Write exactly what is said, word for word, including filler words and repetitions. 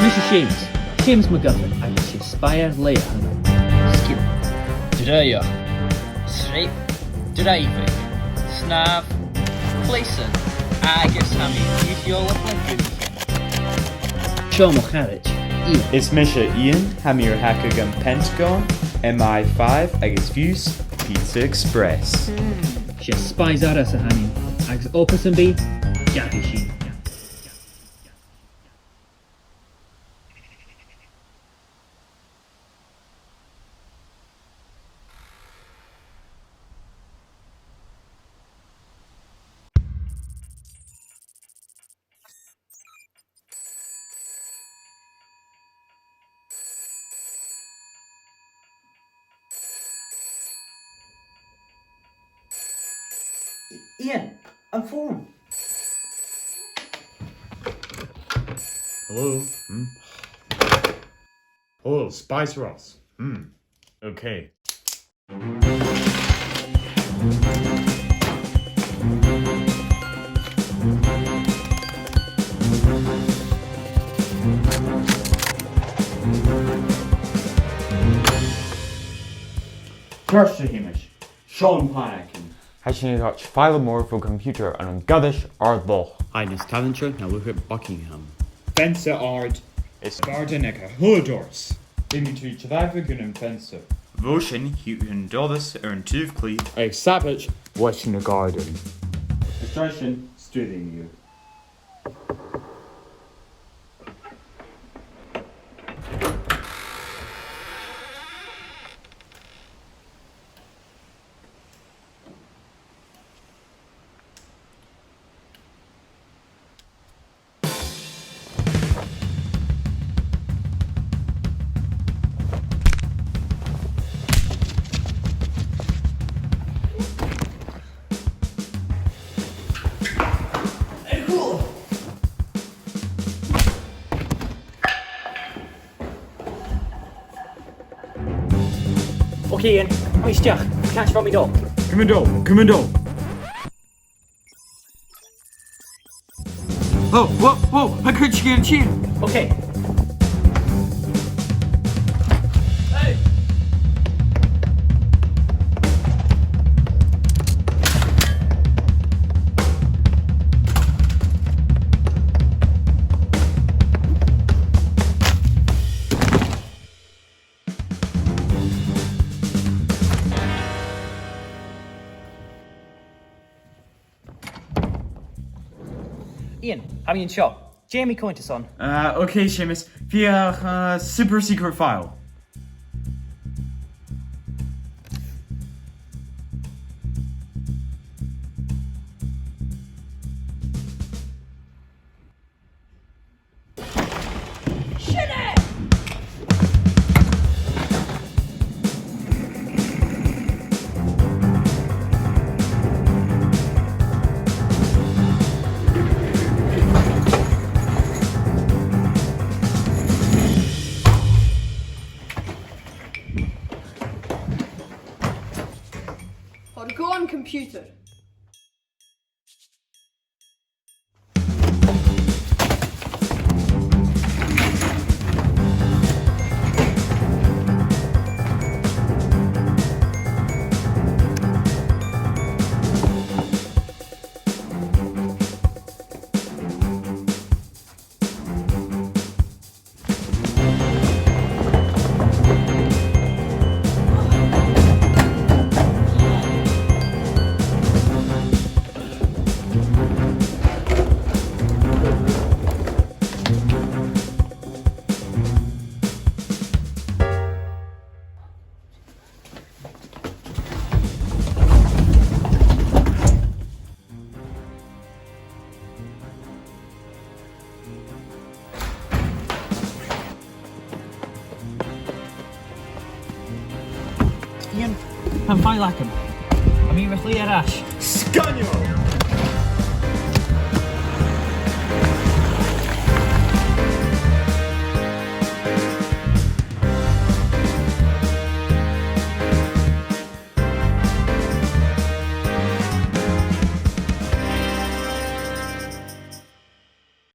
Mise Seumas, Seumas MacGuffin, agus 's e spaidear-laighe a th' annam. Sgil. Draoidheachd. Sreap. Dràibheadh. Snàmh. Cleasan. Agus tha mi dìreach a' dol a chluich gu. Seo mo charaid, Iain. Is mise Iain, tha mi air thaca dhan Pentagon, M I five agus fiù 's Pizza Express. 'S e spaidear-laighe a th' annam, agus oidhche sam bith, gabhaidh sinn. Iain, am fòn. Hello? Hmm? Hello, Spice Ross. Hmm. Okay. Ceart, a Sheumais. Seo am plana againn. Tha sinn a' toirt file mòr bho chomputer ann an goirid air loch. Tha e nas talmhainte na Lùchar Buckingham. Feansa àrd. Is gàirdean aig a h-uile doras. Feumaidh tu dràibheadh gun an feansa. Bho sin, thig an doras air an taobh clì. Agus sabaid leis na gàirdeanan. Is tro sin, 's dòcha gun do dh'fhàg thu. Okay, Iain, a-steach. Chan eil mi dol. Cùm an dol, cùm an dol. Oh, whoa, whoa, tha cuideigin a' tighinn. Okay. Hey! Iain, tha mi an seo. Dè tha mi a' coimhead airson? Uh, okay, Seumas. Feuch, uh, super secret file. Sin e! Thoir dhomh an computer. Iain, tha am file agam. Tha mi ri chleith air ais. Sgoinneil!